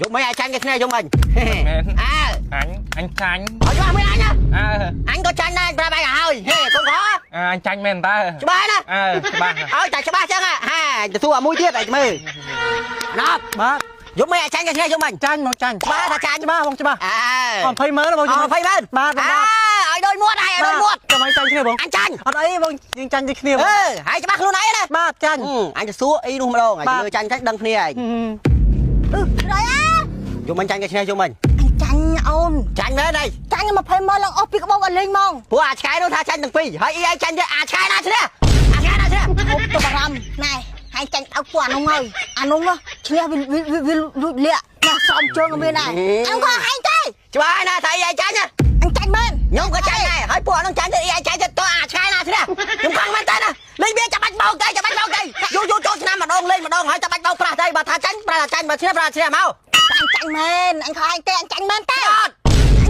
យកមិនឲ្យចាញ់គេឈ្នះយកមិន មែន អើ អញចាញ់ ឲ្យច្បាស់មួយអញណា អើ អញក៏ចាញ់ដែរប្រាប់ឯងឲ្យហើយហេកូនក អញចាញ់មែនតើ ច្បាស់ណា អើច្បាស់ ឲ្យតែច្បាស់ចឹងហាទៅសួរអាមួយទៀតឲ្យមើលណប់ បាទ យកមិនឲ្យចាញ់គេឈ្នះយកមិន ចាញ់មកចាញ់ ច្បាស់ថាចាញ់ ច្បាស់បងច្បាស់ អើ 20ម៉ឺនបង អ20ម៉ឺន បាទ អើឲ្យដូចមាត់ហើយឲ្យដូចមាត់ ចាំឲ្យចាញ់គ្នាបង អញចាញ់ អត់អីបងយើងចាញ់ដូចគ្នាបង អឺហើយច្បាស់ខ្លួនឯងណា បាទចាញ់ អញទៅសួរអីនោះម្ដងឲ្យមើលចាញ់ចាញ់ដឹងគ្នាឯង អឺរយអា យកមិនចាញ់គេឈ្នះយកមិន អញចាញ់អូន ចាញ់មែនហើយ ចាញ់20ម៉ឺនឡើងអស់ពីក្បោកអត់លេងហ្មង ព្រោះអាឆ្កែនោះថាចាញ់ទាំងពីរហើយអីឯងចាញ់ទៀតអាឆ្កែណាឈ្នះអាឆ្កែណាឈ្នះ អូទៅបារម្ភណែហើយចាញ់អោពួកអានោះហើយអានោះឈ្នះវាវាលួចលាក់ណែសំជើងក៏មានដែរអានោះក៏ហែងទេ ច្បាស់ហើយណាថាអីឯងចាញ់ណា អញចាញ់មែន ខ្ញុំក៏ចាញ់ដែរហើយពួកអានោះចាញ់ទៀតអីឯងចាញ់ទៀតតោះអាឆ្កែណាឈ្នះខ្ញុំខឹងមែនតើណាលេងវាចាំបាច់បោកទេចាំបាច់បោកទេយូរយូរចូលឆ្នាំម្ដងលេងម្ដងហើយចាំបាច់បោកប្រាស់ទេបើថាចាញ់ប្រាស់ថាចាញ់បើឈ្នះប្រាស់ឈ្នះមក អញចាញ់មែនអញខអញទេអញចាញ់មែនទេ អត់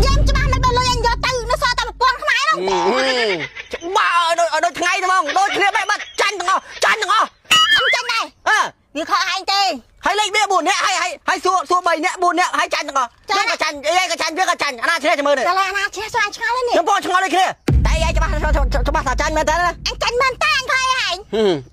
យើងច្បាស់មិនបើលុយអញយកទៅនៅសល់តែ1000ខ្មែរនោះ ច្បាស់ឲ្យដូចឲ្យដូចថ្ងៃហ្មងដូចគ្នាបែបបាត់ចាញ់ទាំងអស់ចាញ់ទាំងអស់ អញចាញ់ដែរ អើ វាខអញទេ ហើយលេខវា4នាក់ហើយហើយហើយសួរសួរ3នាក់4នាក់ហើយចាញ់ទាំងអស់ខ្ញុំក៏ចាញ់អីឯងក៏ចាញ់វាក៏ចាញ់អាណាឈ្នះចាំមើលនេះ តែអាណាឈ្នះស្រាញឆ្ងល់នេះ ខ្ញុំបងឆ្ងល់ដូចគ្នាតែឯងច្បាស់ច្បាស់ថាចាញ់មែនតើណា អញចាញ់មែនតើអញខអញ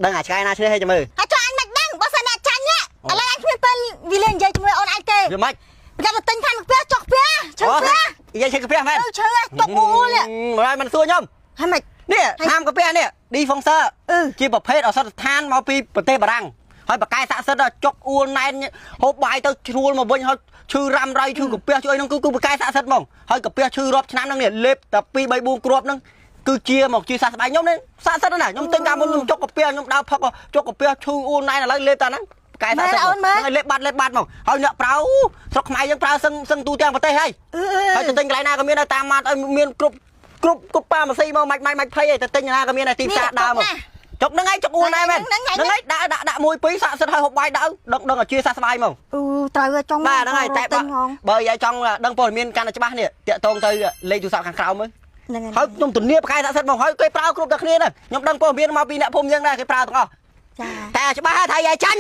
ដឹងអាឆ្កែណាឈ្នះឲ្យចាំមើល ហើយចុះអញមិនដឹងបើសិនអ្នកចាញ់ឥឡូវអញគ្មានពេលវាលេងនិយាយជាមួយអូនអញទេ វាម៉េច ប្រចាំទៅទិញខាងកាហ្វេចុកកាហ្វេឈឺកា និយាយឈឺកាហ្វេមែន អឺឈឺຕົកអ៊ូល មកហើយមិនសួរខ្ញុំ ហើយមិន នេះហាមកាហ្វេនេះឌីហ្វុងសឺជាប្រភេទឱសថស្ថានមកពីប្រទេសបារាំងហើយបកកែស័ក្តិសិទ្ធិចុកអួលណែនហូបបាយទៅជ្រួលមកវិញហើយឈឺរ៉ាំរៃឈឺកាពះជួយហ្នឹងគឺគឺបកកែស័ក្តិសិទ្ធិហ្មងហើយកាពះឈឺរាប់ឆ្នាំហ្នឹងនេះលេបតែ2 3 4គ្រាប់ហ្នឹងគឺជាមកជាសះស្បើយខ្ញុំនេះស័ក្តិសិទ្ធិណាខ្ញុំទិញកាលមុនខ្ញុំចុកកាពះខ្ញុំដើរផឹកចុកកាពះឈឺអួលណែនឥឡូវលេបតែហ្នឹងកែស័ក្តិសិទ្ធិហ្នឹងលេបបាត់លេបបាត់មកហើយអ្នកប្រើស្រុកខ្មែរយើងប្រើសឹងសឹងទូទាំងប្រទេសហើយ អឺ ហើយទៅទិញកន្លែងណាក៏មានដែរតាមម៉ាត់ឲ្យមានគ្រប់គ្រប់គ្រប់ប៉ាម៉ាស៊ីមកម៉ាច់ម៉ាច់ម៉ាច់ភ័យឯងទៅទិញណាក៏មានដែរទីផ្សារដើមមកចុកហ្នឹងឯងចុកអួនដែរមែនហ្នឹងឯងដាក់ដាក់ដាក់មួយពីរសាក់សិតឲ្យហូបបាយដើដឹងដឹងឲ្យជាសះស្បើយមក អឺត្រូវចង់ បាទហ្នឹងហើយតែបើយាយចង់ដឹងព័ត៌មានកាន់តែច្បាស់នេះតាក់ទងទៅលេខទូរស័ព្ទខាងក្រោមមើល ហ្នឹងហើយ ហើយខ្ញុំធានាប្រកែសាក់សិតមកហើយគេប្រើគ្រប់តែគ្នាហ្នឹងខ្ញុំដឹងព័ត៌មានមកពីអ្នកភូមិយើងដែរគេប្រើទាំងអស់ ចា តែច្បាស់ថាយាយចាញ់